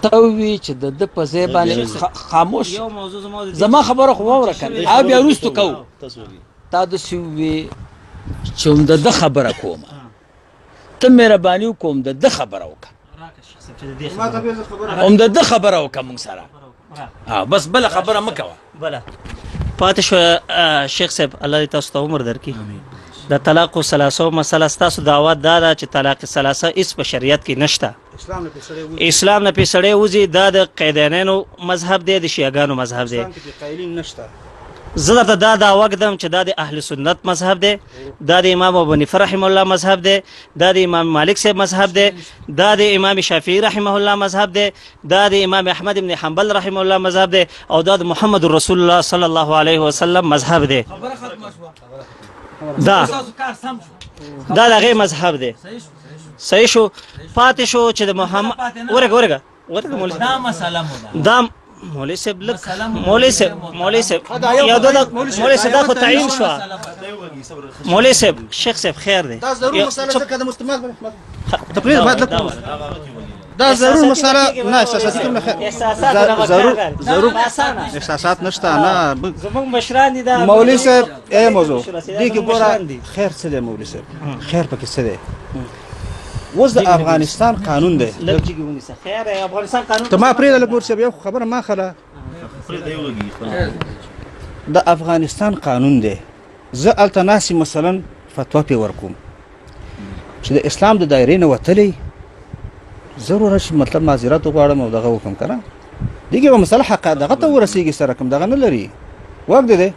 ته وی چې د ده په ځای باندې خاموش زما خبره خو واوره کنه، او بیا وروسته کوو. تا داسې ووی چې هم د ده خبره کومه، ته مهرباني وکړه هم د ده خبره وکړه، هم د ده خبره وکړه موږ سره، بس بله خبره مه کوه. بله پاتې شو شیخ صاحب، الله دې تاسو ته عمر درکړي. د طلاق ثلاثه مسله، ستاسو دعوه دا ده چې طلاق ثلاثه هیڅ په شریعت کې نشته، اسلام نه پیسړی وځي. دا د قیدیانو مذهب دی، د شیعهګانو مذهب دی. زه درته دا دعوه ږدم چې دا د اهل سنت مذهب دی، دا د امام ابو حنیفه رحمه الله مذهب دی، دا د امام مالک صاحب مذهب دی، دا د امام شافعي رحمه الله مذهب دی، دا د امام احمد بن حنبل رحمه الله مذهب دی، او دا د محمد رسول الله صلی الله علیه وسلم مذهب دی. دا دا دغه مذهب دی. صحیح شو. پاتې شو چې د محمد ورګه ورګه ورګه مولوی دا مسله مو ده. دا مولوی صاحب لک مولوی صاحب مولوی صاحب یو دا مولوی صاحب دا خو تعین شو. مولوی صاحب شیخ صاحب خیر دی. دا ضرور مسله ځکه د مستمر تقریر باید لک دا ضرور مسله نه احساساتي کوم نه ضرور ضرور احساسات نشته نه زموږ مشران دي. دا مولوی صاحب ای موضوع دې کې ګوره خیر څه دی مولوی صاحب، خیر پکې څه دی؟ اوس د افغانستان قانون دی. لږ جګ ونیسه. خیر افغانستان قانون ته ما پرېږده لږ مولوی صاحب، یو خبره ما خله. د افغانستان قانون دی، زه هلته ناست مثلا فتوا پې ورکوم چې د اسلام د دایرې نه وتلی ضرور چې مطلب معذرت وغواړم او دغه وکړم که نه، دې کې به مسله حق دغه ته ورسېږي سره کوم دغه نه لري واک دی دی.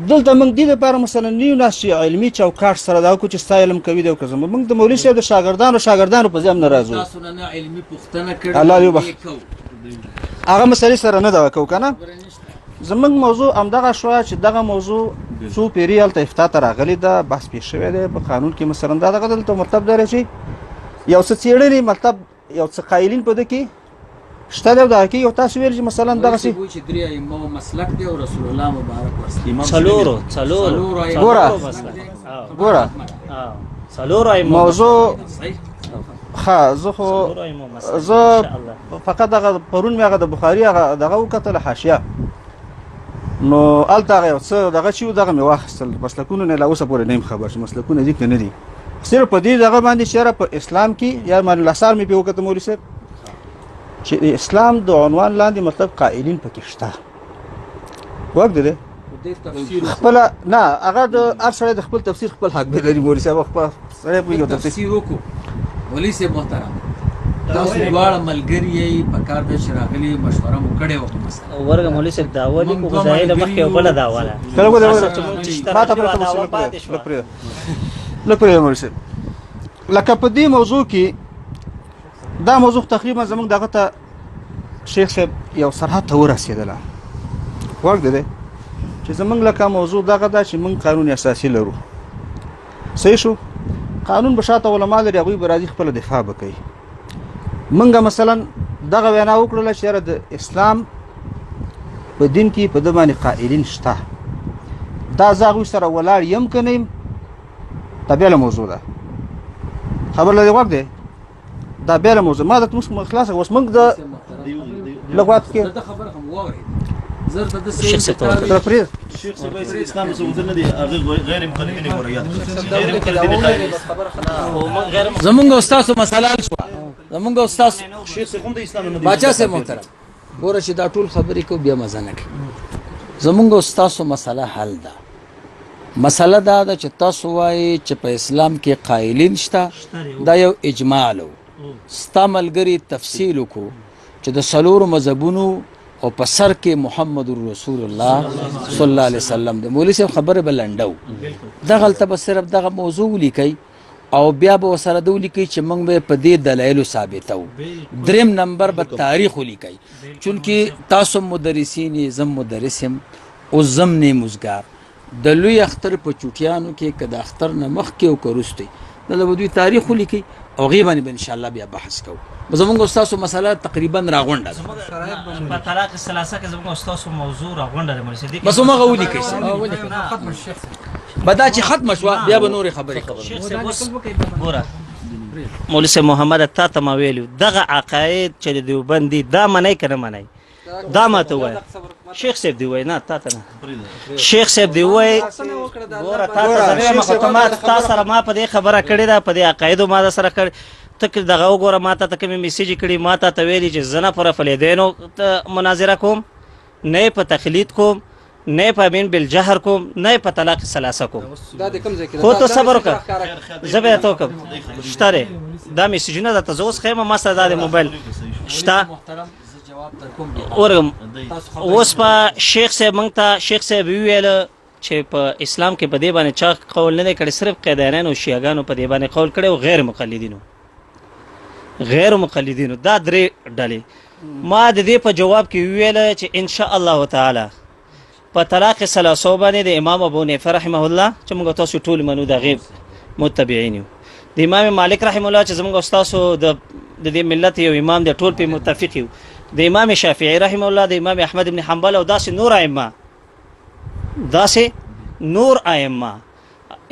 دلته موږ دې لپاره مثلا نه یو ناست چې علمي چوکاټ سره دا وکړو چې ستا علم کوي دی او که زموږ. موږ د مولوي صاحب د شاګردانو په ځای هم نه راځو. تاسو نه علمي پوښتنه کړې، الله دې وبخښي، هغه مسلې سره نه دغه کوو که نه. زموږ موضوع همدغه شوه چې دغه موضوع څو پیري هلته افتا ته راغلې ده، بحث پېښ شوی دی په قانون کې. مثلا دا دغه دلته مطلب دا دی چې یو څه څېړنې مطلب یو څه قایلین په ده کې شته دی او دغه کې یو تاسو ویل چې مثلا دغسې چې درې ائمه مسلک دی او رسول الله مبارک ورسره څلورو څلورو ګوره ګوره څلورو ائمه موضوع. ښه زه خو زه فقط دغه پرون مې هغه د بخاري هغه دغه وکتله حاشیه، نو هلته هغه یو څه دغه چې و دغه مې واخیستل. مسلکونو نه لا اوسه پورې نه یم خبر چې مسلکونه دي که نه دي. صرف په دې دغه باندې چې یاره په اسلام کې یا مال الاثار مې پرې وکتل مولوي صاحب چې د اسلام د عنوان لاندې مطلب قائلین پکې شته. وګ دی خپله نه هغه د هر سړی د خپل تفسیر خپل حق دی لري مولوي صاحب، خپل سړی پوهېږي تفسیر وکړو. مولوي صاحب محترم تاسو دواړه ملګري یئ، په کار دی چې راغلي مشوره مو کړې وه په مسله. ورګه مولوي صاحب دعوه لیکو خو ځای له مخکې یو بله دعوه ده. کله وګوره ما ته پرېږده لږ پرېږده لږ پرېږده مولوي صاحب. لکه په دې موضوع کې دا موضوع تقریبا زموږ دغه ته شیخ صاحب یو سرحد ته ورسېدله. غوږ دی چې زموږ لکه موضوع دغه ده چې موږ قانون اساسي لرو. صحیح شو، قانون به شاته علما لري، هغوی به راځي خپله دفاع به کوي. موږ مثلا دغه وینا وکړله چې یاره د اسلام په دین کې په ده باندې قائلین شته، دا زه هغوی سره ولاړ یم که نه یم دا بېله موضوع ده. خبر لرې غوږ دی دا بېله موضوع. ما درته موږ خلاصه اوس موږ د لږ وخت کې شیخ صاحب ته پرېږده. شیخ صاحب اسلام څه وزن نه دی، هغه غیر مقلدین ګوره یاد غیر مقلدین. زمونږ او ستاسو مسله حل شوه. زمونږ او ستاسو شیخ صاحب هم د اسلام نه دی. باچا صاحب محترم ګوره چې دا ټول خبرې کوو بیا مزه نه کوي. زمونږ او ستاسو مسله حل ده. مسله دا ده چې تاسو وایئ چې په اسلام کې قائلین شته، دا یو اجمال و. ستا ملګري تفصیل وکړو چې د څلورو مذهبونو او په سر کې محمد رسول الله صلی الله علیه وسلم دی. مولوي صاحب خبره به لنډه وو، دغلته به صرف دغه موضوع ولیکئ او بیا به ورسره ده ولیکئ چې موږ به په دې دلایلو ثابتوو. دریم نمبر به تاریخ ولیکئ، چونکې تاسو مدرسین یې، زه مدرس یم اوس زم نه یم اوزګار. د لوی اختر په چوټیانو کې که د اختر نه مخکې او که وروسته دلته به دوی تاریخ ولیکي او هغې باندې به انشاءالله بیا بحث کوو. زمونږ او ستاسو مسله تقریبا راغونډه ده. په طلاق ثلاثه کې زمونږ او ستاسو موضوع راغونډه ده مولوي صاحب. بس هماغه ولیکئ به دا چې ختمه شوه بیا به نورې خبرې کوو. شیخ صاحب اوس ګوره مولوی صاحب محمد تا ته ما ویلو دغه عقاید چې د دیوبند دي دا منئ که نه منئ؟ دا ما ته ووایه. شیخ صاحب دی وای نه تا ته نه، شیخ صاحب دی وای. ګوره تا ته زه وایم، خو ته ما تا سره ما په دې خبره کړې ده، په دې عقایدو ما در سره کړې. ته که دغه وګوره، ما تا ته کومې میسج کړي، ما تا ته ویلي چې زه نه په رفع الیدینو مناظره کوم، نه په تقلید کوم، نه په امین بالجهر کوم، نه په طلاق ثلاثه کوم. خو ته صبر وکړه، زه به درته وکړم. شته دی دا میسجونه درته زه اوس ښیم، ما سره دا د موبایل شته. ورغم اوس په شیخ صاحب مونږ ته شیخ صاحب ویل چې په اسلام کې په دې باندې چا قول نه دی کړی، صرف قیدیانو او شیعاګانو په دې باندې قول کړی او غیر مقلدینو، غیر مقلدینو دا درې ډلې. ما د دې په جواب کې ویل چې ان شاء الله تعالی په طلاق ثلاثو باندې د امام ابو حنیفه رحمه الله چې موږ تاسو ټول منو د غیب متبعین یو، د امام مالک رحمه الله چې زموږ تاسو د دې ملت یو امام دی، ټول په متفق یو، د امام شافعي رحمه الله، د امام احمد بن حنبل او داسې نور ائمه، داسې نور ائمه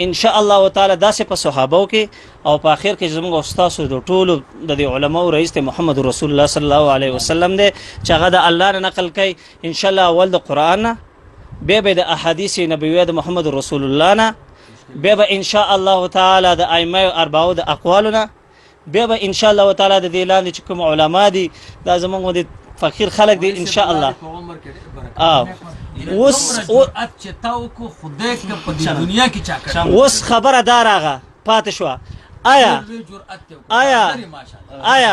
ان شاء الله تعالی داسې په صحابو کې او په اخر کې زموږ استادو د ټولو د دې علماو رئیس ته محمد رسول الله صلی الله علیه وسلم دی چې هغه د الله نه نقل کوي ان شاء الله اول د قرآن نه، بیا به د احادیث نبویه د محمد رسول الله نه، بیا به ان شاء الله تعالی د ائمه اربعو د اقوالو نه، بیا به ان شاء الله تعالی د دې لاندې چې کوم علما دي دا زموږ د فقیر خلک دي ان شاء الله. اوس اوس خبره دا راغه پاتې شوه. آیا آیا آیا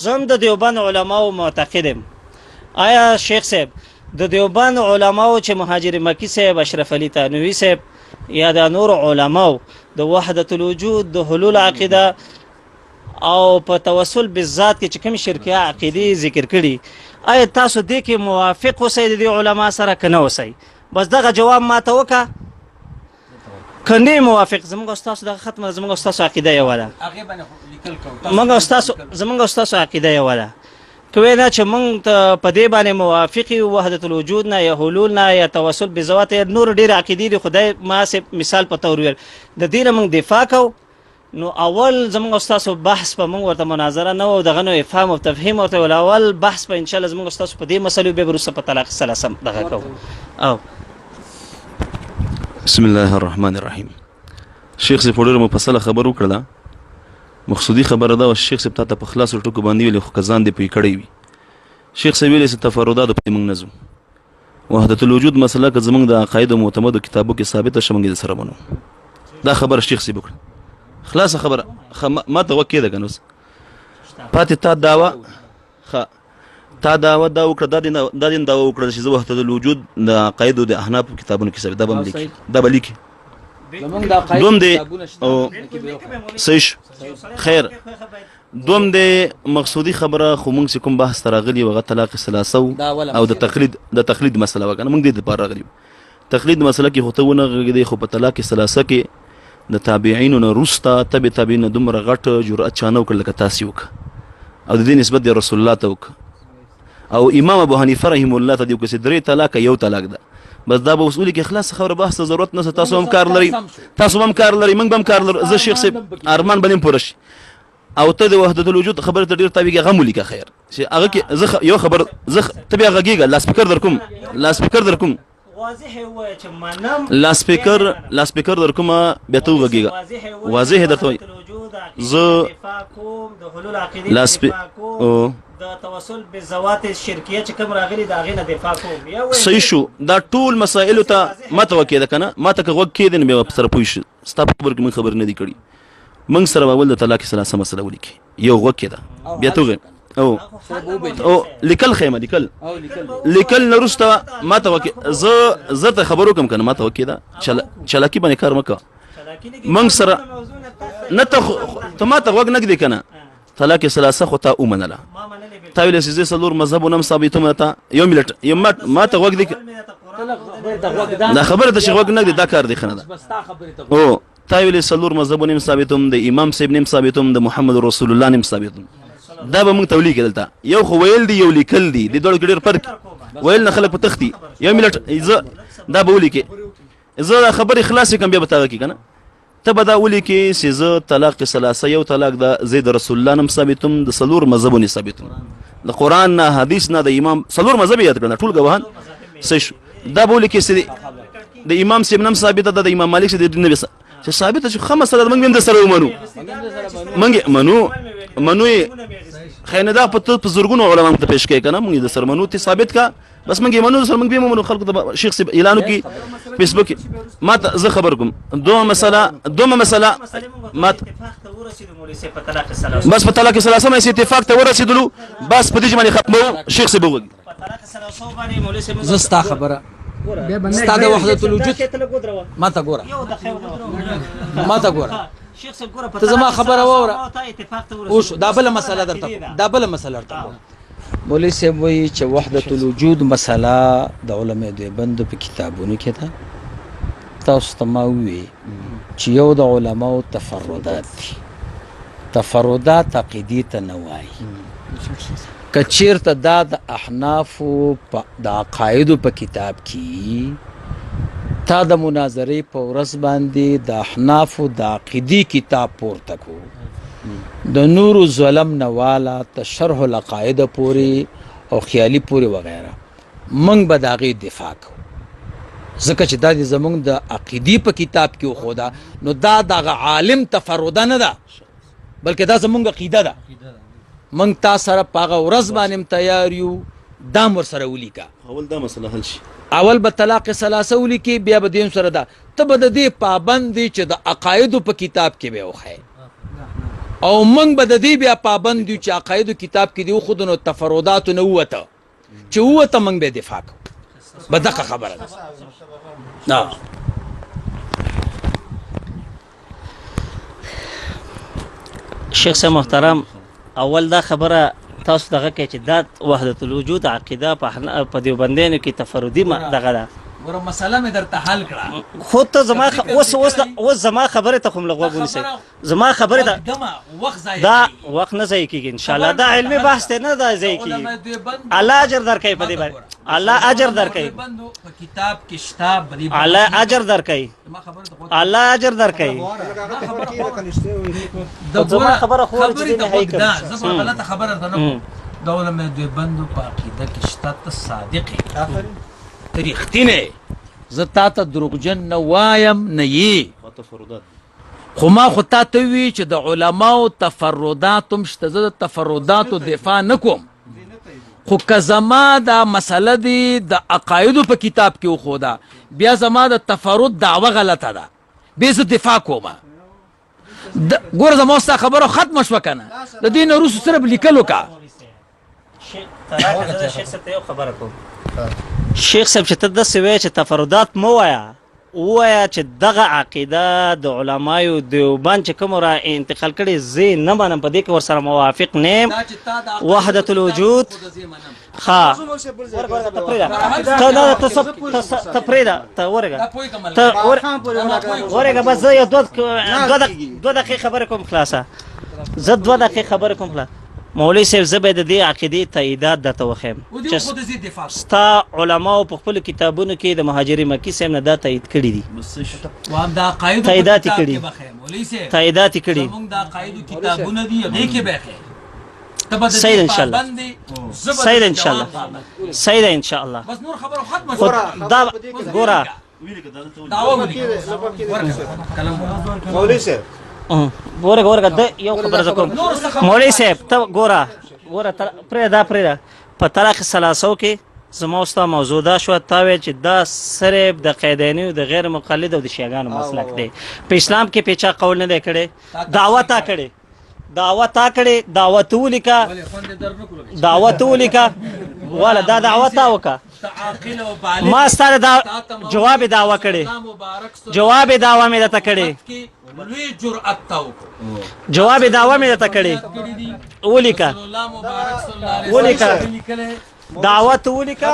زم د دیوبند علماو معتقد یم؟ آیا شیخ صاحب د دیوبند علماو چې مهاجر مکی صاحب، اشرف علي تانوي صاحب یا د نور علماو د وحدت الوجود د حلول عقیده او په توسل بالذات کې چې کوم شرکیه عقیدې ذکر کړي، آیا تاسو دې کې موافق اوسئ د دې علما سره که نه اوسئ؟ بس دغه جواب ما ته وکړه. که نه موافق، زموږ ستاسو دغه ختمه، زموږ ستاسو عقیده یوه ده، زموږ ستاسو عقیده یوه ده. کوی نه چې موږ ته په دې باندې موافق یو، وحدت الوجود نه یا حلول نه یا توسل بذوات یا نور ډېر عقیدې دي، خدای ما سه مثال په تور ویل، د دې نه موږ دفاع کوو. نو اول زموږ ستاسو بحث په موږ ورته مناظره نه و، دغه نو افهام او تفهیم ورته ویل. اول بحث په ان شاء الله زموږ ستاسو په دې مسلو، بیا وروسته په طلاق ثلاثه دغه کوو. او بسم الله الرحمن الرحیم. شیخ صاحب ډېره مفصله خبر وکړله، مقصودي خبره ده. شیخ صاحب تاته په خلاصو ټکو باندې ویلي، خو که ځان دې پوه کړی وي. شیخ صاحب ویلي چې تفرداتو پسې موږ نه ځو، وحدت الوجود مسله که زموږ د عقایدو معتمدو کتابو کې ثابته شه موږ یې سره منو. دا خبره شیخ صاحب وکړه، خلاصه خبره. ما ته غوږ کېده که نه؟ اوس پاتې تا دعوه ښه، تا دعوه دا وکړه، دا دې دعوه وکړه چې زه وحدت الوجود د عقایدو د احنافو کتابونو کې ثابت، دا به هم لیکي، دا به لیکي. دوم دی او صحیح شو، خیر. دوم دی مقصودی خبره، خو مونږ چې کوم بحث ته راغلي هغه طلاق ثلاثه او د تقلید، د تقلید مسله وه که نه؟ مونږ دې دپاره راغلي. تقلید مسله کې خو ته ونه غږېدې، خو په طلاق ثلاثه کې د تابعینو نه وروسته تبع تابعین نه دومره غټ جرأت چا نه وکړ لکه تاسې وکړه، او د دې نسبت د رسول الله ته وکړه، او امام ابو حنیفه رحمه الله ته دې وکړه چې درې طلاقه یو طلاق ده. بس دا به اوس ولیکې، خلاص خبره، بحث ته ضرورت نشته. تاسو هم کار لرئ، تاسو هم کار لرئ، موږ به هم کار لرو. زه شیخ صاحب ارمان به نیم پوره شي. او ته د وحدت الوجود خبرې ته ډېر تاویږي، هغه هم ولیکه. خیر چې هغه کې زه یو خبر، زه ته بیا غږېږه، لاسپیکر در کوم، لاسپیکر در کوم، لاسپیکر، لاسپیکر در کوم، بیا ته وغږېږه، واضح درته وایم. زه لاسپی او د توسل بالذوات الشرکیه چې کوم راغلي د هغې نه دفاع کوم. صحیح شو. دا ټول مسایلو ته ما ته وکېده که نه؟ ما ته که غوږ کېدې نو بیا به سره پوه شو. ستا په خبرو کې موږ خبرې نه دي کړي. موږ سره به اول د طلاق ثلاثه مسله ولیکي، یو غوږ کېده بیا ته وغږ. او او لیکل خیمه، لیکل لیکل نه وروسته ما ته وکې. زه ته خبر وکړم که نه؟ ما ته وکېده، چلاکي باندې کار مه کوه. موږ سره نه ته ما ته غوږ نه ږدې که نه؟ طلاق ثلاثه خو تا ومنله، تا ویل چې زه څلور مذهبونه هم ثابتوم. ته یو ملټ یو ما ته غوږ دی، دا خبره ته چې غوږ نه ږدې دا کار دی ښه نه ده. او تا ویل څلور مذهبونه هم ثابتوم، د امام صاحب نه هم ثابتوم، د محمد رسول الله نه هم ثابتوم. دا به موږ ته ولیکې دلته. یو خو ویل دي، یو لیکل دي، دې دواړو کې ډېر فرق. ویل نه خلک په تښتي. یو ملټ زه دا به ولیکې، زه دا خبرې خلاصې کړم بیا به تا وکړي که نه؟ ته به دا ولیکې چې زه طلاق ثلاثه یو طلاق د زه د رسول الله نم ثابتم، د څلور مذهبونو ثابتم، د قرآن نه، حدیث نه، د امام څلور مذهب یاد کړل، ټول ګواهان صحیح شو. دا به ولیکې چې د امام صاحب نم ثابته ده، د امام مالک صاحب د نبی چې ثابته چې ښه مسله ده، موږ هم د سره ومنو، موږ منو منو یې. خیر نه دا په زرګونو علما موږ ته پېښ کوي که نه، موږ یې د سره منو، ته ثابت کا بس موږ یې منو، سره موږ به منو. خلکو ته شیخ صاحب اعلان وکړي فیسبوک کې، ما ته زه خبر کوم. دومه مسله ما بس په طلاق ثلاثه مې اتفاق ته ورسېدلو، بس په دې باندې ختمو. شیخ صاحب وغږ زه ستا خبره ستا د وحدت الوجود ما ته ګوره، ما ته ګوره، ته زما خبره واوره. اوس دا بله مسله درته کوم، دا بله مسله درته کوم. مولوي صاحب وایي چې وحدت الوجود مسله د علماء دیوبند په کتابونو کې ده. تاسو ته ما وویل چې یو د علماو تفردات دي، تفردات عقیدې ته نه وایي. که چیرته دا د احنافو د عقایدو په کتاب کې تا د مناظرې په ورځ باندې د احنافو د عقیدې کتاب پورته کو، د نور ظلم نه والا ته شرح العقاید پورې او خیالي پورې وغیره، موږ به د هغې دفاع کوو، ځکه چې دا د زموږ د عقیدې په کتاب کې وښوده. نو دا دغه عالم تفرده نه ده، بلکې دا زموږ عقیده ده. موږ تا سره په هغه ورځ باندې هم تیار یو، دا هم ورسره ولیکه. اول دا مسله حل شي، اول به طلاق ثلاثه ولیکې، بیا به دې سره دا ته به د دې پابند دی چې د عقایدو په کتاب کې به وښیې، او موږ به د دې بیا پابند یو چې عقایدو کتاب کې دې وښودو، نو تفرداتو نه ووته، چې ووته موږ به دفاع کوو. به دغه خبره ده. شیخ صاحب محترم، اول دا خبره تاسو دغه کوي چې دا وحدت الوجود عقیده په دیوبندیانو کې تفردي دغه ده. ګوره مسله مې درته حل کړه، خو ته زما اوس اوس اوس زما خبره ته خو لږ غوږ ونیسئ. زما خبره ته دا وخت نه ضایع کېږي ان شاء الله. دا علمي بحث دی، نه دا ضایع کېږي. الله اجر درکوي په دې باندې، الله اجر درکوي په کتاب کې شته، الله اجر درکوي، الله اجر درکوي. زما خبره خو چې دې نه هي ده، زه غلطه خبره درته نه کوم. د علماء دیوبندو په عقیده کې شته، ته صادق یې، ته رښتینی، زه تا ته دروغجن نه وایم نه یې، خو ما خو تا ته وویل چې د علماو تفردات هم شته، زه د تفرداتو دفاع نه کوم، خو که زما دا مسله دی د عقایدو په کتاب کې وښوده، بیا زما د تفرد دعوه غلطه ده، بیا زه دفاع کوم. ګوره زما ستا خبره ختمه شوه که نه، د دې نه وروسته صرف لیکل وکړه. شیخ صاحب چې ته داسې وایې چې تفردات مه وایه، ووایه چې دغه عقیده د علمایو دیوبند چې کوم را انتقال کړي زه نه منم، په دې کې ورسره موافق نه یم. وحدت الوجود ښه ته نه ته پرېږده، ته ورګه، ته ورګه، بس زه یو دوه دقیقې خبرې کوم خلاصه، زه دوه دقیقې خبرې کوم خلاصه. مولوي صاحب زه به د دې عقیدې تاییدات درته وښیم چې ستا علماو په خپلو کتابونو کې د مهاجر مکي صاحب نه دا تایید کړي دي، تاییدات یې کړي، تاییدات یې کړي. صحیح ده ان شاء الله، صحیح ده ان شاء الله، صحیح ده ان شاء الله. خو دا ګوره مولوي صاحب ورګه ورګه د یو خبره زه کوم. مولوي صاحب ته ګوره ګوره پرېږده پرېږده. په طلاق ثلاثو کې زما او ستا موضوع دا شوه، تا ویل چې دا صرف د قیدیانیو د غیر مقلد او د شیعهګانو مسلک دی، په اسلام کې پې چا قول نه دی کړی. دعوه تا کړې، دعوه تا کړې، دعوه ته ولیکه، دعوه ته ولیکه، والا دا دعوه تا وکړه. ما ستا دا جواب دعوه کړې، جواب دعوه مې درته کړې، جواب دعوه مې درته کړې، ولیکه ولیکه دعوت ولیکه.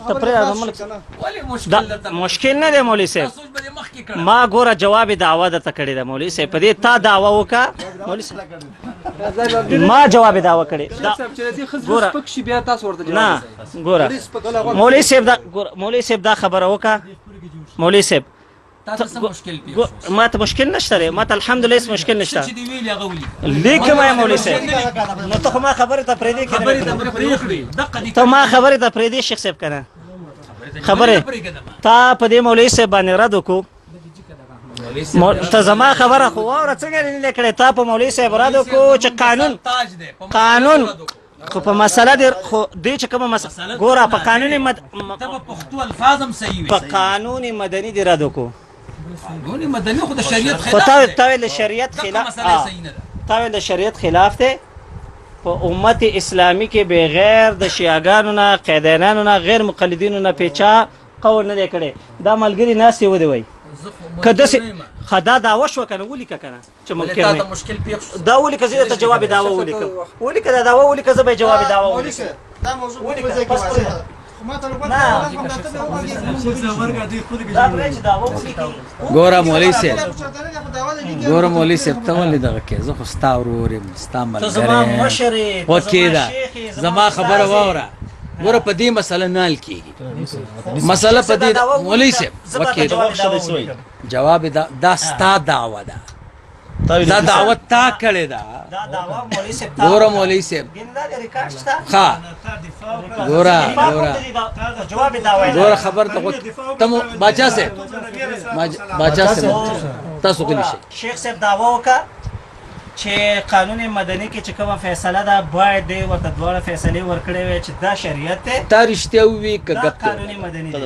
ته پرېږده مشکل نه دی مولوي صاحب. ما ګوره جواب دعوه درته کړې ده مولوي صاحب، په دې تا دعوه وکړه مولوي صاحب، ما جواب دعوه کړې. ګوره نه ګوره مولوي صاحب دا مولوي صاحب دا خبره وکړه. مولوي صاحب تا څه مشکل پیښ شو؟ ما ته مشکل نشته دی، ما ته الحمدلله هیڅ مشکل نشته. څه چې دی ویلي هغه ولیکه. لیکم یې مولوي صاحب، نو ته خو ما خبرې ته پرېږدې که خبرې ته پرېږدې؟ دقه دې ته ما خبرې ته پرېږدې شیخ صاحب که نه؟ خبرې تا په دې مولوي صاحب باندې رد وکړو. ته زما خبره خو واوره، څنګه دې نه کړې؟ تا په مولوي صاحب رد وکړو چې قانون قانون خو په مسله دې خو دې چې کومه مسله ګوره په قانون ته په پښتو الفاظ هم صحیح وي. په قانون مدني دې رد وکړو. قانون مدني خو د شریعت خلاف دی. خو تا ویل د شریعت خلاف، تا ویل د شریعت خلاف دی. په امت اسلامي کې بغیر د شیعاګانو نه، قیدیانانو نه، غیر مقلدینو نه پیچا قول نه دی کړی. دا ملګري ناست ودی وایي که داسې ښه دا دعوه شوه که نه، ولیکه که نه چې منکر نه مشکل پیښ شو. دا ولیکه، زه درته جواب دعوه ولیکم. ولیکه دا دعوه ولیکه، زه به جواب دعوه ولیکم. دا موضوع په ځای کې واضح ده. ګوره مولوي صاحب، ګوره مولوي صاحب، ته ولې دغه کې؟ زه خو ستا ورور یم، ستا ملګری یم. وکېده زما خبره واوره. ګوره په دې مسله نه حل کېږي. مسله په دې مولوي صاحب وکېده جواب دا ستا دعوه ده، دا دعوه تا کړې ده. ګوره مولوي صاحب، ښه ګوره ګوره ګوره خبر ته ته باچا صاحب، باچا صاحب تاسو غلي شئ. شیخ صاحب دعوه وکړه چې قانون مدني کې چې کومه فیصله ده باید دی ورته دواړه فیصلې ورکړې وي چې دا شریعت دی. تا رښتیا ووي که ګپ قانون مدني دی؟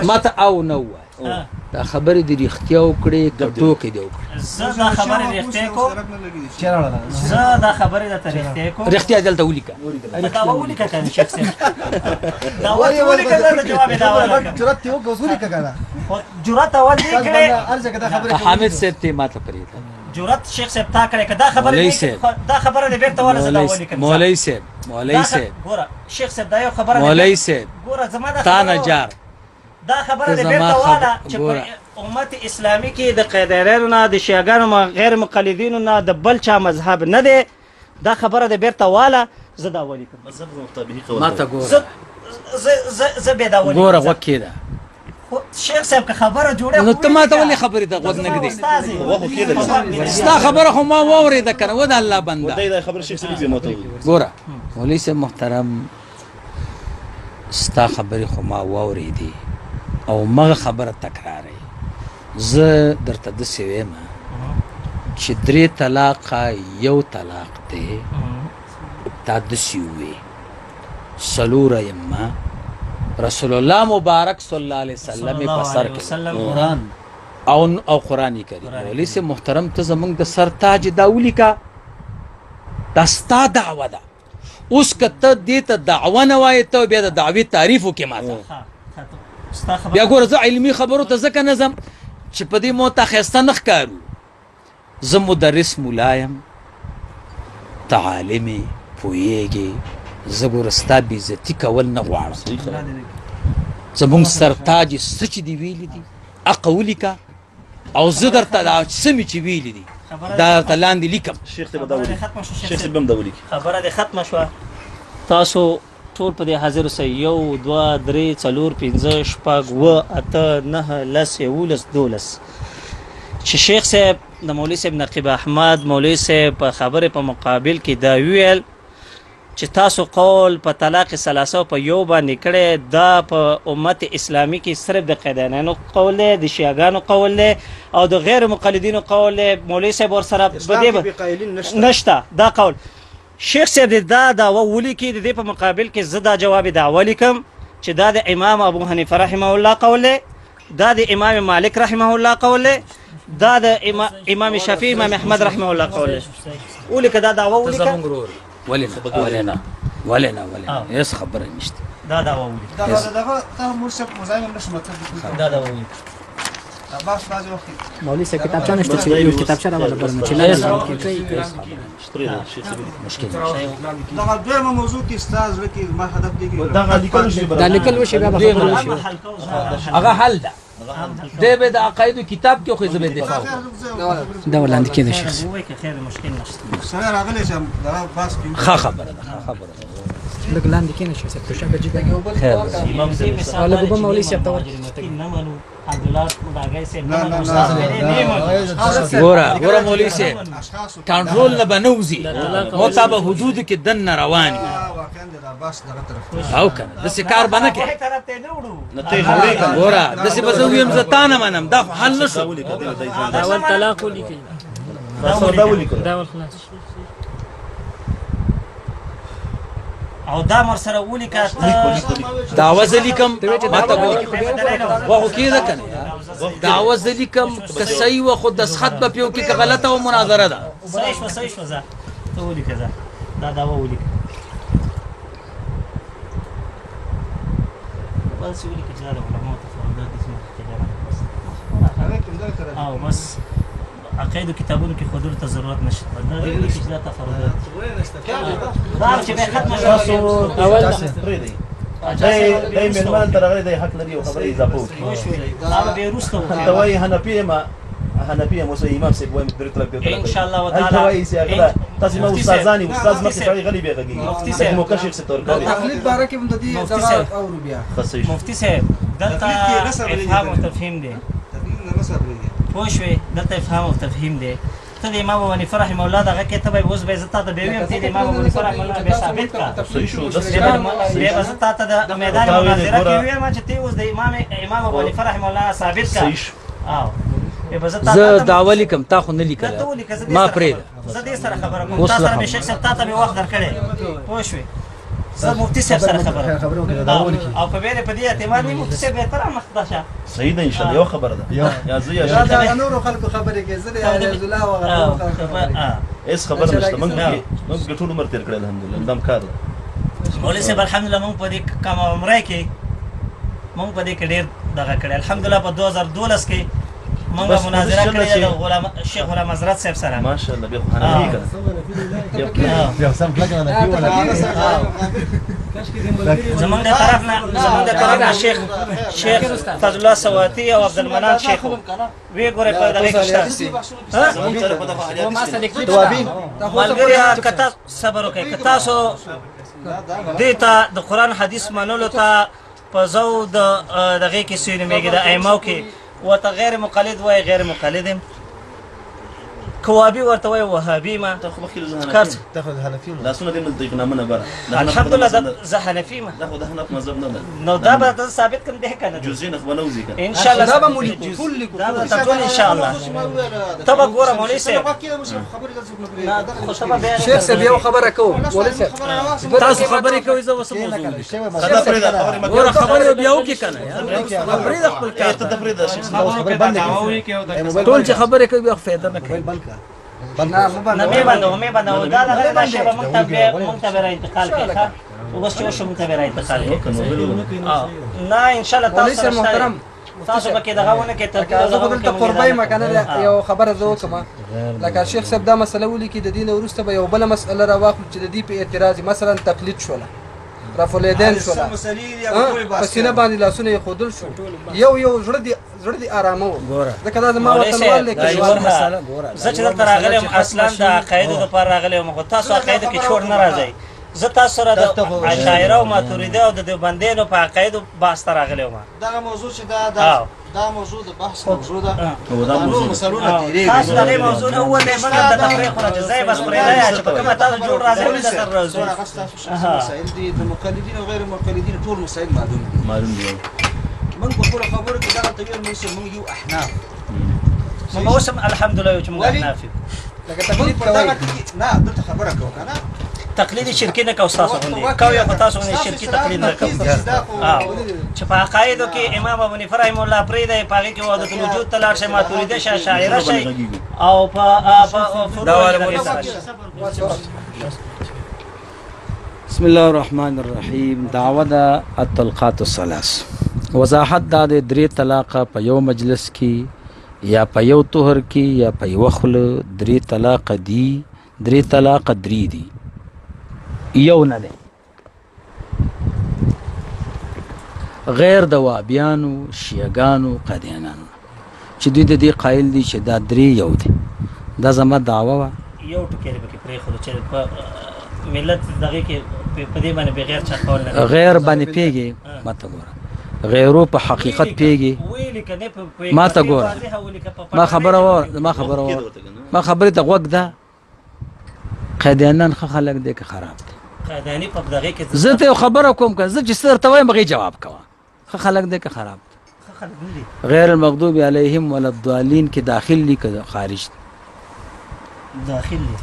ما ته او نه ووایه. دا خبرې دې رښتیا وکړې که ټوکې دې وکړې؟ زه دا خبرې رښتیا کوم، زه دا خبرې درته رښتیا کوم. رښتیا دلته ولیکه. دعوه ولیکه که نه شیخ صاحب، دعوه ولیکه، زه جواب یې دعوه راکړم. جرأت دې وکړه، اوس ولیکه که نه. خو جرأت اول دې کړې. حامد صاحب ته ماته پرېږده. جرأت شیخ صاحب تا کړې که دا خبره دا خبره دې بېرته واله، زه دا ولیکم. مولوي صاحب، مولوي صاحب ګوره شیخ صاحب دا یو خبره، مولوي صاحب ګوره زما دا تا نه جار دا خبره دې بېرته واله چې په امت اسلامي کې د قیدیانو نه، د شیعاګانو غیر مقلدینو نه، د بل چا مذهب نه دی. دا خبره دې بېرته واله، زه دا ولیکم. ما ته ګوره، زه به دا ولیکم. ګوره غوږ کېده شیخ صاحب که خبره جوړه نو ته ما ته ولې خبرې ته غوږ نه ږدې؟ ستا خبره خو ما واورېده که نه، و د الله بنده. ګوره مولوي صاحب محترم، ستا خبرې خو ما واورېدې او مغه خبره تکراروي. زه درته داسې وایم چې 3 طلاقه یو طلاق دی، تا داسې ووې. 4 ائمه رسول الله مبارک صلی الله علیه وسلم په سر کې او او قرآن کریم. مولوي صاحب محترم ته زمونږ د سر تاج دا ولیکه، دا ستا دعوه ده. اوس که ته دې ته دعوه نه وایې، ته بیا د دعوې تعریف وکړې ماته. بیا ګوره زه علمي خبرو ته ځکه نه ځم چې په دې مو ته ښایسته نه ښکارو. زه مدرس ملا یم، ته عالم یې، پوهېږې. زه ګوره ستا بېعزتي کول نه غواړم. زمونږ سرتاج څه چې دې ویلي دي هغه ولیکه، او زه درته دا څه مې چې ویلي دي دا درته لاندې لیکم. شیخ صاحب دا ولیکه، شیخ صاحب هم دا ولیکه. خبره دې ختمه شوه. تاسو ټول په دې حاضر اوسئ. 1 2 3 4 5 6 7 8 9 10 11 12 چې شیخ صاحب د مولوي صاحب نقیب احمد مولوي صاحب په خبرې په مقابل کې دا ویل چې تاسو قول په طلاق ثلاثه په یو باندې کړی، دا په امت اسلامي کې صرف د قیدیانو قول دی، د شیعاګانو قول دی او د غیر مقلدینو قول دی. مولوي صاحب ورسره نشته دا قول. شیخ صاحب دې دا دعوه ولیکي، د دې په مقابل کې زه دا جواب دعوه لیکم چې دا د امام ابو حنیفه رحمه الله قول دی، دا د امام مالک رحمه الله قول دی، دا د امام شافعي امام احمد رحمه الله قول دی. ولیکه دا دعوه ولیکه. ولې نه ولې نه ولې نه ولې نه، هېڅ خبره نشته. دا دعوه ولیکه. دا دغه ته مور صاحب مزاحم نه شم دا دعوه ولیکه. مولوي صاحب کتابچه نشته چې یو کتابچه راوله بل چې نه مشکل دغه دویمه موضوع کې ستا زړه کې ما هدف دی دغه لیکل شي، دا لیکل وشي بیا به خبره وشي. هغه حل ده، دی به د عقایدو کتاب کې خو زه به دفاع وکړم. دا وړاندې کېده شیخ صاحب. سړی راغلی چې دغه بحث کې ښه خبره ده، ښه خبره ده. لږ لاندې کښېنه شیخ صاحب، توشکه جګه لږ اوبه مولوي صاحب ته ورکړه. نه منو. ګوره ګوره مولوی صاحب، کنټرول نه بنوزي، مو تا به حدود کې دن نه روان یو او کنه داسې کار به نه کوې. ګوره داسې به زه ویم، زه تا نه منم، دا خو حل نه شو. دا ول طلاق ولیکئ، دا ول خلاص. او دا مر سره ولیکه. دعوه زه لیکم، ما ته ګوره، وخو کېده که نه؟ دعوه زه لیکم، که صحیح وه خو دستخط به پرې وکړي، که غلطه وه مناظره ده. صحیح شوه، صحیح شوه، ځه ته ولیکه، ځه دا دعوه ولیکه. بس ولیکه چې دا د علماو تفردات دي، زموږ عقیده ده. او بس عقایدو کتابونو کې ښودلو ته ضرورت نشته. دا دې ولیکه چې دا تفردات دي. دا چې بیا ختمه شوه اول دی مېلمان ته راغلی دی، حق لري او خبرې اضافه وکړي. پوه شوې؟ دا به بیا وروسته وکړي. ته وایي حنفي یم، حنفي یم، اوس امام صاحب وایم درې طلاق دی. ان شاء الله هلته تعالی. وایي چې هغه تاسو ما استادان یې، استاد مخکې سړی غلی بیا غږېږي. مفتي صاحب. موقع شیخ صاحب ته ورکړی. تقلید باره کې هم د دې مفتي دغه صاحب. اورو بیا. ښه صحیح شو. مفتي صاحب، دلته افهام او تفهیم دی، پوه شوې؟ دلته افهام او تفهیم دی. ته د امام ابو حنیفه رحمه الله دغه کې ته به اوس به زه تا ته به ویم، ته د امام ابو حنیفه رحمه الله به ثابت کړه. صحیح شو. بیا به زه تا ته د میدان تا ویلې مناظره کې ګوره. ویم چې ته اوس د امام ابو حنیفه رحمه الله ثابت کړه. صحیح شو. او بیا به زه تا زه ته دعوه لیکم، تا خو نه ته لیکله، ولیکه، زه دې ما سره پرېږده. زه دې سره خبره کوم، اوس تا له سره مې خبره. شیخ صاحب تا ته مې وخت درکړی، پوه شوې؟ زه مفتي صاحب سره خبره خبره وکړه، دا ولیکي. او په بیره په دې اعتماد نه مفتي صاحب به تر مخته شه. صحیح ده، ان شاء الله یو خبره ده، یا زه یا دا شیخ. د هغه نورو خلکو خبرې کوي، زه د علیز الله او هغه نورو خلکو خبرې کوم. هیڅ خبره نشته. موږ ټول عمر تېر کړی، الحمدلله، دم کار ده. مولوي صاحب، الحمدلله، موږ په دې کم عمره کې موږ په دې کې ډېر دغه کړی، الحمدلله. په 2012 کې موږ بس مناظره خو کړې چې- ده د غلام شیخ غلام حضرت صاحب سره. ماشاءالله، بیا خو حنفي کنه. زمونږ د طرف نه شیخ فضل الله سواتی او عبدالمنان شیخ وی ګوره په دغه کې شته. زموږ سره په دغه ما سره لیکل. ملګری، که تاسو صبر وکړئ، که تاسو دې ته د قرآن حدیث منلو ته په زو د دغې کې څه نومېږي، د ائمو کې ورته غیر مقلد وایي، غیر مقلد یم. که وهابي ورته وایي، وهابي ما ته خو مخکې له کار حنفي یم. لاسونه دې ملته نامونه بره. الحمدلله، زه حنفي یم. دا خو د حنف مذهب نه ده. نو دا به ته ثابت کړم دی که نه؟ جزئي نه خو به نه وځي کنه. ان شاء الله. دا به مو لیکو، ټول لیکو. دا به ټول ان شاء الله. ته به ګوره مولوي صاحب، خو ته به بیا شیخ صاحب، یو خبره کوم مولوي صاحب. تاسو خبرې کوئ، زه اوس موضوع ولیکم. خدا پرېږده، خبرې مه کوه. ګوره خبرې بیا وکړي که نه، پرېږده خپل کار. ته ته پرېږده شیخ صاحب. ټول چې خبرې کوي بیا خو فایده نه کوي. نه مو نه مې بندو، مې بندو، دا دغه دا شی به مونږ ته بیا را انتقال کړي. ښه، اوس چې وشو مونږ ته به را انتقال کړي. نه، ان شاء الله. مولوي تاسو صاحب سره شته. محترم، تاسو پکې دغه ونه کې لکه زه خو دلته قربه یم که نه، یو خبره زه وکړم. لکه شیخ صاحب دا مسله ولیکي، د دې نه وروسته به یو بله مسله راواخلو چې د دې په اعتراض، مثلا تقلید شوله، رفع الیدین شوله، په سینه باندې لاسونه یې ښودل شو، یو یو زړه دې زړه دې ارامه و، ګوره. ځکه دا زما مولوي وطنوال صاحب، دی. دا کلیوال یوه مسله ګوره، زه چې دلته راغلی یم اصلا د عقایدو دپاره راغلی یم، خو تاسو عقایدو کې چور نه راځئ. زه تاسو سره د اشاعره او ماتوریدي او د دیوبندیانو په عقایدو بحث ته راغلی وم. دغه موضوع چې دا دا موضوع د بحث موضوع ده، او دا دا نور موضوع ده. مسلونه تیریږي. تاسو دغه موضوع نه ووتئ، موږ هم د تفریح خو چې ځای بس پرېږدی چې په کومه تاسو جوړ راځئ، موږ درسره راځو. څومره هغه ستاسو شخصي مسایل دي، د مقلدین او غیر مقلدین ټول مسایل معلوم دي. معلوم دی. موږ په خپلو خبرو کې دغه ته ویل، موږ یو احناف. موږ اوس هم الحمدلله یو چې موږ ولې؟ احناف یو. لکه موږ تقلید په دغه کوئ. ټکي نه دلته خبره کوو که نه. تقلید شرکی نه کوو، تاسو غوندې کوي، خو تاسو غوندې شرکی تقلید نه کوو. چې په عقایدو کې امام ابو حنیفه رحمه الله پرېږدی، په هغې کې وحدت الوجود ته لاړ شئ، ماتوریدي شئ، اشاعره شئ او په فروع کې دغې سره شئ. بسم الله الرحمن الرحیم. دعوه ده الطلقات الثلاث. وضاحت دا د درې طلاقه په یو مجلس کې یا په یو طهر کې یا په یوه خوله درې طلاقه دي، درې طلاقه درې دي، یو نه دی. غیر د وابیانو، شیعګانو، قادیانانو چې دوی د دې قایل دي چې دا درې یو دی. دا زما دعوه وه. یو ټکی دې پکې پرېښودو چې په ملت دغې کې په دې باندې بغیر چا قول نه دی. غیر باندې پیږي، ماته ګوره، غیرو په حقیقت پیږي. ما ته ګوره، ما خبره وره، ما خبره وره، ما خبرې ته غوږ ده. قادیانان ښه خلک دی که خراب دی؟ قادیاني په دغه کې زه ته یو خبره کوم که زه چې څه درته وایم هغې جواب کوه. ښه خلک دی که خراب دی؟ غیر المغضوب علیهم ولا الضالین کې داخل دي که خارج دي؟ داخل دي،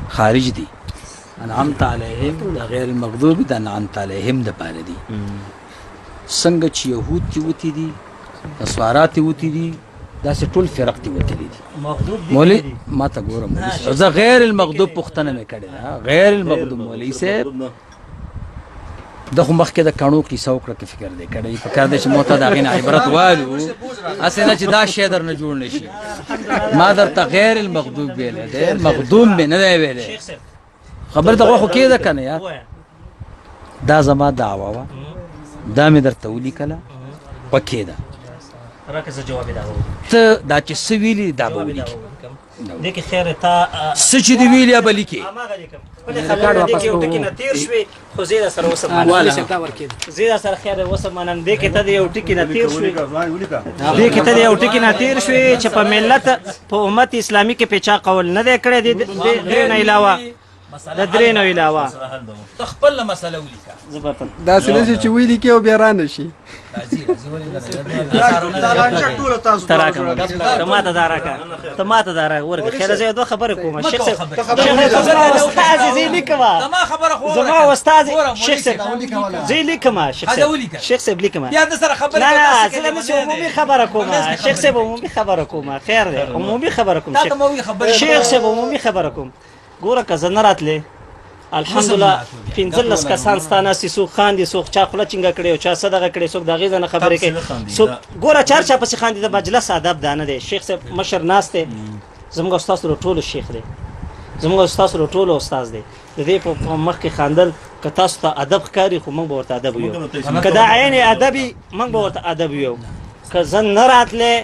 خارج دي. انعمت علیهم د غیر المغضوب د انعمت علیهم د پاره دي. څنګه چې یهود تی وتی دي، نصارا تی وتی دي، داسې ټول فرق تی وتلي دي. مولوي ما ته ګوره مولوي، زه غیر المغضوب پوښتنه مې کړې ده. غیر المغضوب مولوي صاحب د خو مخکې د کڼو کیسه وکړه که فکر دی کړی، په کار دی چې مو ته د هغې نه عبرت والو، هسې نه چې دا شی درنه جوړ نه شي. ما درته غیر المغضوب ویلی دی، مغضوب مې نه دی ویلی. خبرې ته غوښو کېده که نه یار؟ دا زما دعوه وه، دا مې درته ولیکله، پکې ده. ته دا چې څه ویلي دا به ولیکې. دې کې خیر تا څه چې دې ویلي به لیکې. خپلې خبرې دې کې یو ټکي نه تېر شوې، خو زه در سره اوس منم، زه در سره خیر اوس منم. دې کې ته د یو ټکي نه تېر شوې، دې کې ته د یو ټکي نه تېر شوې چې په ملت په امت اسلامي کې په چا قول نه دی کړی. د درې نه علاوه، د درې نه علاوه ته خپله مسله ولیکه. داسې نه شي چې ولیکې او بیا رانه شي. ته راکړه، ته ماته دا راکړه، ته ماته دا راکړه. ورکړه خیر، زه یو دوه خبرې کوم. شیخ صاحب، زما استاد زه لیکم، زما استاد شیخ صاحب زه لیکم، شیخ صاحب، شیخ صاحب لیکم. بیا د سره خبرې نه نه، زه نه عمومي خبره کوم. شیخ صاحب عمومي خبره کوم، خیر دی، عمومي خبره کوم. شیخ صاحب عمومي خبره کوم. ګوره که زه نه راتلې الحمدلله 15 کسان ستا ناست دي، څوک خاندي، څوک چا خوله چینګه کړې او چا څه دغه کړې، څوک د هغې ځای نه خبرې کوي، څوک ګوره چار چا پسې خاندي. د مجلس ادب دا نه دی. شیخ صاحب مشر ناست دی، زموږ او ستاسو له ټولو شیخ دی، زموږ او ستاسو له ټولو استاد دی. د دې په مخ کې خاندل که تاسو ته ادب ښکاري، خو موږ به ورته ادب ویو. که دا عین ادب وي، موږ به ورته ادب ویو. که زه نه راتلې،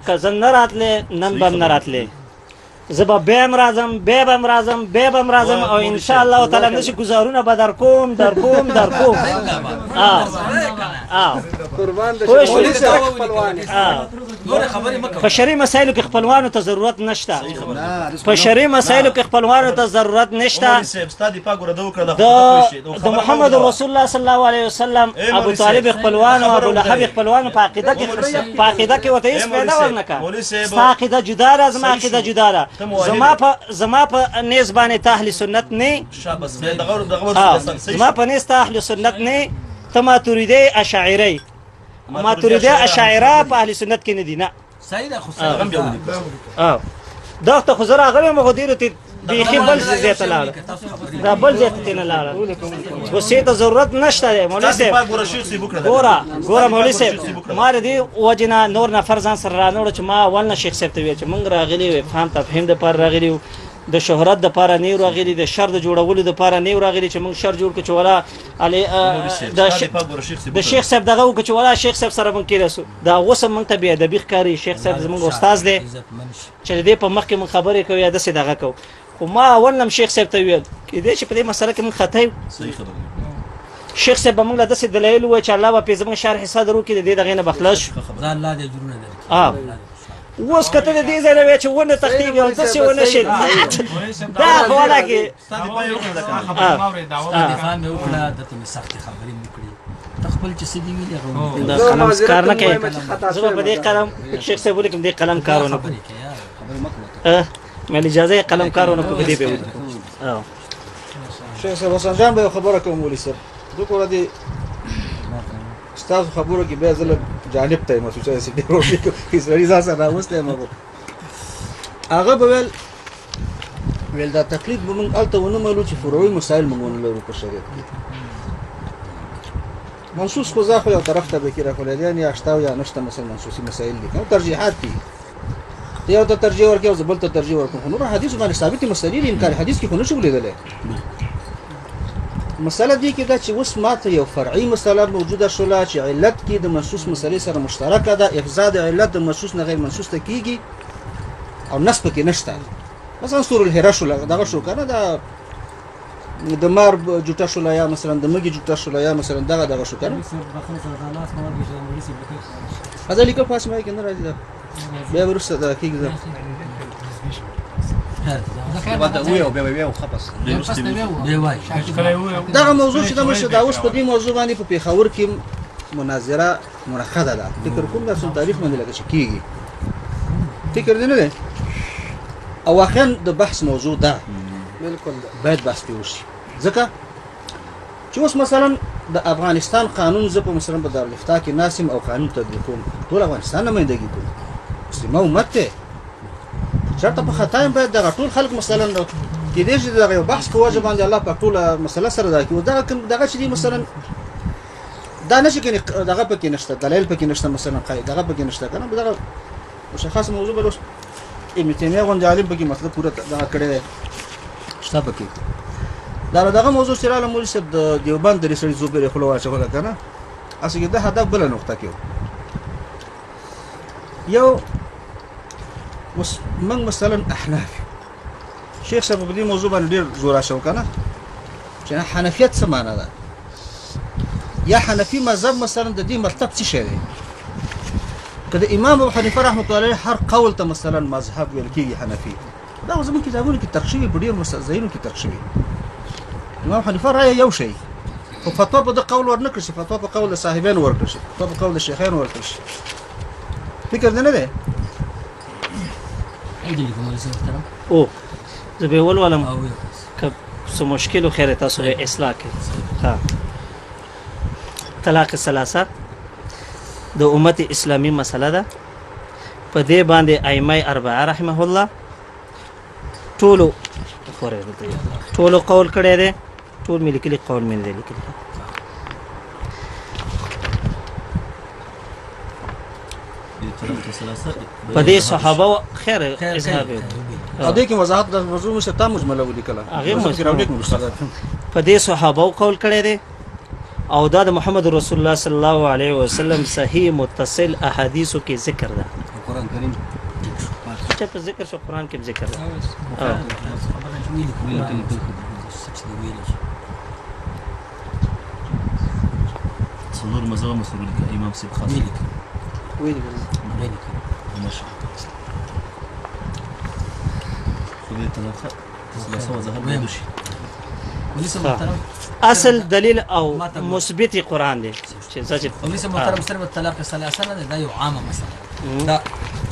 که زه نه راتلې، نن به هم نه راتلې، زه به بیا هم راځم، بیا به هم راځم، بیا به هم راځم او ان شاء الله تعالی نشي ګزارونه به در کوم، در کوم، در کوم. په شرعي مسایلو کې خپلوانو ته ضرورت نشته، په شرعي مسایلو کې خپلوانو ته ضرورت نشته. د محمد رسول الله صلی الله علیه وسلم ابو طالب خپلوانو، ابو لهب خپلوانو په عقیده کې، په عقیده کې ورته هیڅ پیدا ورنکړه. ستا عقیده جدا ده، زما عقیده جدا ده. زما په نیز باندې ته اهل سنت نه، زما په نیز ته اهل سنت نه، ته ماتوریدی اشاعره، ماتوریدی اشاعره په اهل سنت کې نه دي. نه دا ته خو زه راغلی یم، خو ډېرو ته بیخي بل ځای ته لاړه، دا بل ځای ته نه لاړه. غصې ته ضرورت نشته دی مولوي صاحب. ګوره ګوره مولوي صاحب، ما د دې وجې نه نور نفر ځان سره رانه وړو چې ما اول نه شیخ صاحب ته ویل چې موږ راغلي یو افهام تفهیم دپاره راغلي یو، د شهرت دپاره نه یو راغلي، د شر د جوړولو دپاره نه یو راغلي چې موږ شر جوړ کړو چې ولا د شیخ صاحب دغه وکړو چې ولا شیخ صاحب سره موږ کېناستو. دا اوس هم موږ ته بې ادبي ښکاري. شیخ صاحب زموږ استاد دی چې د دې په مخ کې موږ خبرې کوو یا داسې دغه کوو. خو ما اول هم شیخ صاحب ته ویل کېدای شي په دې مسله کې موږ خطا یو. شیخ صاحب به موږ له داسې دلایل ووایي چې الله به پرې زموږ شرح صدر وکړي، د دې دغې نه به خلاص شو. اوس که ته د دې ځای نه وایې چې ونه تښتېږي او داسې ونه شي، دا خو ولا کې دفاع مې وکړه، درته مې سختې خبرې مې وکړې، ته خپل چې څه دي ویلي هغه دا قلم کار نه کوي. زه به په دې قلم شیخ صاحب ولیکم، دې قلم کار ونه کړم. مې اجازه قلم کار ونه کړم، دې به ولیکم. شیخ صاحب حسن جان به یو خبره کوم. مولوي صاحب زه ګوره دې ستاسو خبرو کې بیا زه لږ جانب ته یم، چې داسې ډېر ولیکم سړي ځان سره راوستی یم. هغه به ویل ویل دا تقلید به موږ هلته ونه منو چې فروعي مسایل موږ ونه لرو په شریعت کې. منصوص خو ځا خو یو طرف ته به کې راخولیدیان یا شته او یا نشته، مثلا منصوصي مسایل دي، ترجیحات دي، ته یو ته ترجیح ورکړې او زه بل ته ترجیح ورکړم، خو نور حدیثو باندې ثابتې مسلې دي، انکار حدیث کې خو نه شو لیدلی. مسله دې کې ده چې اوس ماته یو فرعي مسله موجوده شوله چې علت کې د منصوص مسلې سره مشترکه ده، افزا د علت د منصوص نه غیر منصوص ته کیږي او نص پکې نشته. مثلا سور الهره شوله، دغه شو که نه، دا د مار جوټه شوله یا مثلا د مږې جوټه شوله یا مثلا دغه دغه شو که نه؟ دا لیکل خو هسې ما کې نه راځي، دا بیا وروسته دا کېږي. دغه موضوع چې دا اوس په دې موضوع باندې په پېښور کې مناظره منعقده ده، فکر کوم دا څو تاریخ باندې لکه چې کېږي، فکر دې نه دی؟ او واقعا د بحث موضوع ده، بالکل باید بحث پرې وشي، ځکه چې اوس مثلا د افغانستان قانون زه په مثلا په دارالافتا کې ناست یم او قانون تطبیقوم، ټول افغانستان نمایندګي کوم، مسلمه امت دی، چېرته په خطا یم باید دغه ټول خلک مثلا کېدای شي دغه یو بحث په وجه باندې الله پاک ټوله مسله سره دا کړي. دغه کوم دغه چې دي مثلا دا نه شي کنې دغه پکې نشته، دلایل پکې نشته، مثلا دغه پکې نشته که نه، دغه مشخص موضوع بل اوس ابن تیمیه غوندې عالم پکې مسله پوره دغه کړی دی، شته پکې. دا دغه موضوع چې راله مولوي صاحب د دیوبند درې سړي څو پېرې خوله واچوله که نه، اصل کې د هدف بله نقطه کې یو موږ مثلا احناف یو، شیخ صاحب په دې موضوع باندې ډېر زور اچو که نه چې حنفیت څه معنا ده، یا حنفي مذهب مثلا د دې مطلب څه شی دی؟ که د امام ابو حنیفه رحمة الله علیه هر قول ته مثلا مذهب ویل کېږي حنفي، دا خو زموږ کتابونو کې ترک شوي، په ډېرو ځایونو کې ترک شوي. امام حنیفه رایه یو شی، خو فتوا په ده قول ورنه کړ شي، فتوا په قول د صاحبینو ورکړ شي، فتوا په قول د شیخانو ورکړ شي. فکر دې نه دی؟ او زه به ولولم که څه مشکل و خیر تاسو به اصلاح کړئ. ها، طلاق ثلاثه د امت اسلامي مسله ده، په دې باندې ائمه اربعه رحمه الله ټولو ټولو قول کړی دی، ټول مې لیکلي، قول مې نه دی لیکلی. په دې صحابه خیر اظهار او دې کې وضاحت د موضوع مشه تا مجمله ولیکله، هغې په دې صحابه قول کړی دی، او دا د محمد رسول الله صلی الله علیه وسلم صحیح متصل احادیثو کې ذکر ده. قرآن کریم چې په ذکر شو، قرآن کې ذکر ده. څلور مذهبه مو سره ولیکه امام صاحب خاص خو دې ثلاثه وضاحت باید وشي. اصل دلیل او مثبت قرآن دی چې ځکه مولوي محترم سره طلاق ثلاثه نه ده، دا یو عامه مسله ده،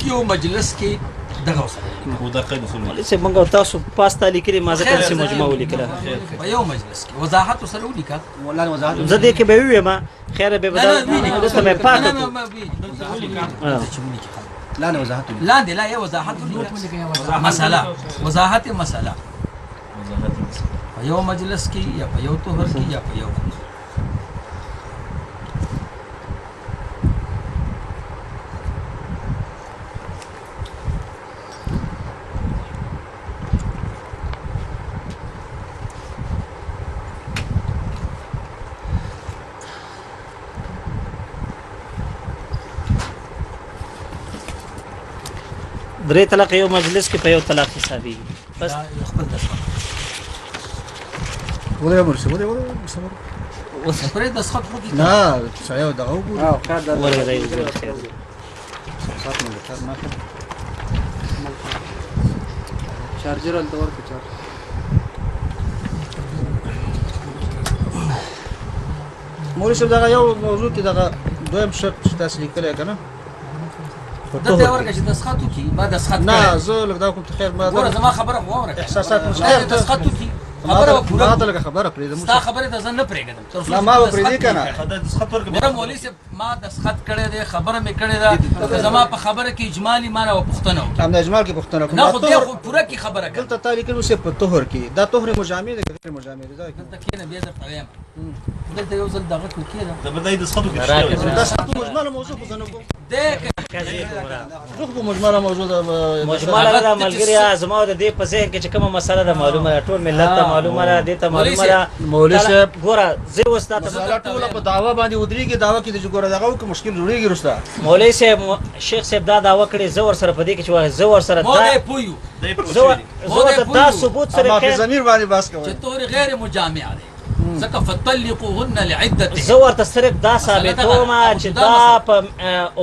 یو مجلس کې دغه وسره خو دا قید اصول مولوي صاحب موږ تاسو پاسته لیکلي، ما ځکه داسې مجموعه ولیکله په یو مجلس کې وضاحت سره ولیکه. زه دې کې به ووایم خیر به بدل وروسته مې پاکه کړو. لاندې وضاحت لاندې لا یو وضاحت ولیکه، مسله وضاحت مسله په یو مجلس کې یا په یو طهر کې یا په یو درې طلاق یو مجلس کې په یو طلاق حسابېږي. بس خپل دستخط ولې مرسي ولې ولې صبر اوس پرې دستخط خو نه سړی دغه وګوري. ولې دی وګوري خیر چارجر هلته ورکړه، چارجر مولوي صاحب دغه یو موضوع کې دغه دویم شرط چې تاسو لیکلی که نه دته ورکړه چې دستخط وکړي. ما دستخط نه زه لږ دا کوم خیر ما ګوره زما خبره خو واوره، احساسات مې دستخط وکړي، خبره به پوره ما ته لږه خبره پرېږده، ستا خبرې ته زه نه پرېږدم تر څو نه ما به پرېږدې که نه. ګوره مولوي صاحب ما دستخط کړی دی، خبره مې کړې ده، که زما په خبره کې اجمالي ما نه پوښتنه وکړي. همدا اجمال کې پوښتنه کوم نه خو دی خو پوره کې خبره کوه. دلته تا لیکلي اوس په طهر کې، دا طهر مجامع دی که غیر مجامع دی؟ دلته کښېنه بیا درته وایم. دلته یو ځل دغه کړو کښېنه. د بدای د سخت کې دستخط مجمله موضوع خو زه نه کوم. دی زه خو مجمله موضوع ده، مجمله ده ملګریا. زما د دې په ذهن کې چې کومه مسله ده معلومه ده، ټول ملت ته معلومه ده، دې ته معلومه ده. مولوي صاحب ګوره زه اوس تا ته مسله ټوله په دعوه باندې ودرېږي، دعوه کې د چې ګوره دغه وکړه مشکل جوړېږي وروسته. مولوي صاحب شیخ صاحب دا دعوه کړې، زه ورسره په دې کې چې وایي زه ورسره دا پوه یو، زه ورته دا ثبوت سره ما په ضمیر باندې بحث کوئ چې تورې غیر مجامع دی، ځکه فطلقوهن لعدتهن. زه ورته صرف دا ثابتوم چې دا په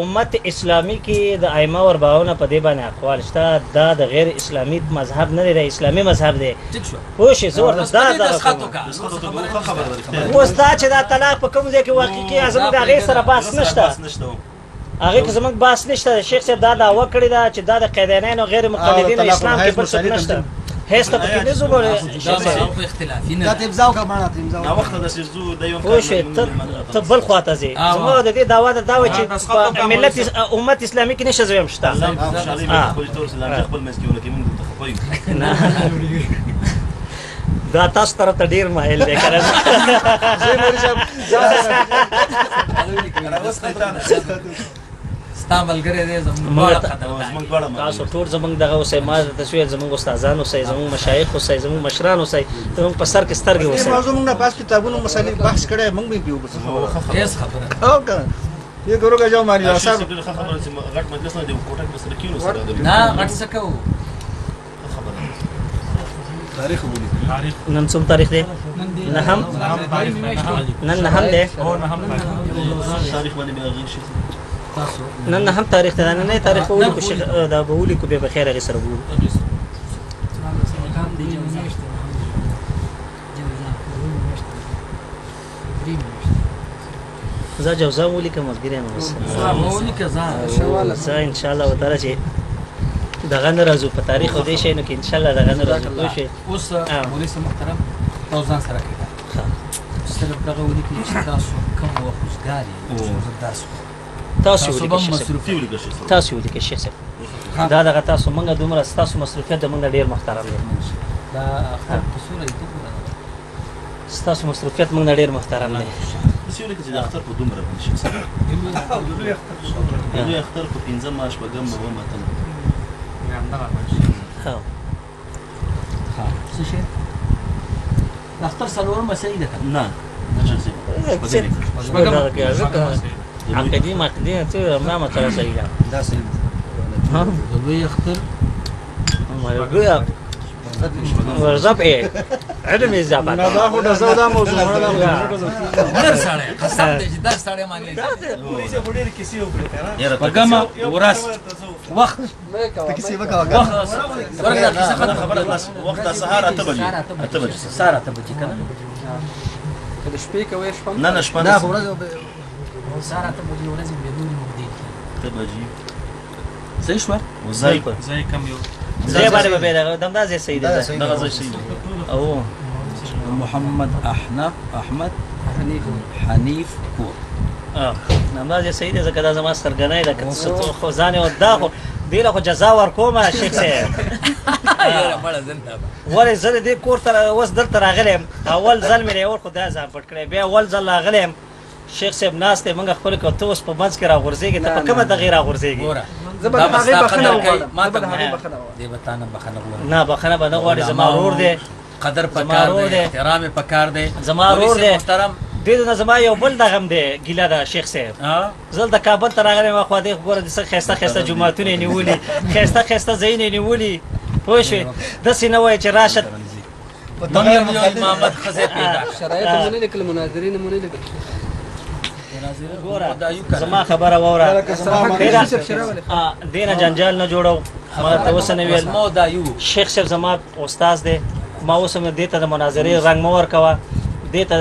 امت اسلامي کې د ائمه اربعونه په دې باندې اقوال شته، دا د غیر اسلامي مذهب نه دی، د اسلامي مذهب دی. پوه شې؟ زه ورته دا اوس دا چې دا طلاق په کوم ځای کې واقع کېږي زموږ د هغې سره بحث نشته، هغې کې زموږ بحث نشته. شیخ صاحب دا دعوه کړې ده چې دا د قیدیانو غیر مقلدینو اسلام کې بل څوک نشته، هیڅ ته پکې نه ځو. دا ته امضا وکړه، مانا ته امضا وکړه. پوه شوې؟ ته بل خوا ته ځې. زموږ د دې دعوه ده دا وه چې په ملت امت اسلامي کې نشته زویم شته. دا تاسو طرف ته ډېر مایل دی که نه؟ ستا ملګری دی، زموږ دواړه قدردان. تاسو ټول زموږ دغه اوسئ، ما درته ویل زموږ استادان اوسئ، زموږ مشایخ اوسئ، زموږ مشران اوسئ، زموږ په سر کې سترګې اوسئ. موضوع موږ نه پاس کتابونو مسلې بحث کړی، موږ به یې وبس هېڅ خبره او که نه یې ګورو که جو مانی صاحب ډېره ښه خبره چې غټ مجلس نه دی، کوټه کې به سره کښېنو سره. نه غټ څه کوو؟ تاریخ ولیکئ. نن څوم تاریخ دی؟ نهم. نن نهم دی. تاریخ باندې بیا غیر شي. نن هم تاریخ دی، نن تاریخ به ولیکو، شیخ دا به ولیکو، بیا به خیر هغې سره ګورو. زه جوزا ولیکم ملګری یم اوس. زه انشاءالله وتعالی چې دغه نه راځو په تاریخ او دې شیانو کې انشاءالله دغه نه راځو. پوه شوې؟ اوس مولوي صاحب محترم تاسو ځان سره کړئ، صرف دغه ولیکئ چې تاسو کوم وخت وزګار یئ، زه درس کوم. تاسو ولیکئ، تاسو ولیکئ شیخ صاحب. دا دغه تاسو موږ دومره ستاسو مصروفیت د موږ ډېر محترم دی. دا اختر په سوره یې ته ګوره، ستاسو مصروفیت موږ ډېر محترم دی. داسې ولیکه چې د اختر په دومره باندې شیخ صاحب، د لوی اختر په پنځمه، شپږمه، اوومه، اتمه. څه شی؟ د اختر څلورمه صحیح ده که نه؟ عقیدې مقدې څه همدا مسله صحیح ده. دا صحیح ده. د لوی اختر ورزب یې علم یې زیات. نه دا خو ډزو دا موضوع در سړی قسم دی چې در سړی معنی شپږمه ورځ وخت کیسې وکړه، وخت د سهار 8 بجې، 8 بجې، سهار 8 بجې که نه؟ که د شپې کوې شپه؟ نه نه شپه نه، ورځ سهار 8 بجې، ورځې بیا نورې اوږدې کېږي. 8 بجې صحیح شوه؟ ځای ځای کم یو ځای باندې به بیا دغه همدا ځای صحیح دی، دغه ځای صحیح دی. او محمد احنف احمد حنیف کور همدا ځای صحیح دی، ځکه دا زما سترګنی ده. که خو ځان یې دا خو دې له خو جزا ورکوم شیخ صاحب. ولې زه د دې کور ته اوس دلته راغلی یم، اول ځل مې دی اور خو دا ځان پټ کړی، بیا اول ځل راغلی یم، شیخ صاحب ناست دی، موږ خپل که ته اوس په منځ کې راغورځېږې، ته په کومه دغې راغورځېږې؟ زه به د هغې بخښنه وغواړم، زه به د هغې بخښنه وغواړم. دی به تا نه بخښنه غواړي. نه بخښنه به نه غواړي، زما ورور دی، قدر پکار دی، احترام یې پکار دی، زما ورور دی محترم. دې نه زما یو بل دغه هم دی ګیله ده شیخ صاحب. زه دلته کابل ته راغلی یم، خو دې ګوره د څه ښایسته ښایسته جوماتونه یې نیولي، ښایسته ښایسته ځایونه یې نیولي، پوه شوې؟ داسې نه وایي چې راشه موږ یو امامت ښځی پیدا کړه. شرایط مو نه لیکل، مناظرې مو نه لیکل. ګوره زما خبره واوره، دې نه جنجال نه جوړو، ما ته اوس نه ویل. شیخ صاحب زما استاد دی، ما اوس هم دې ته د مناظرې رنګ مه ورکوه، دې ته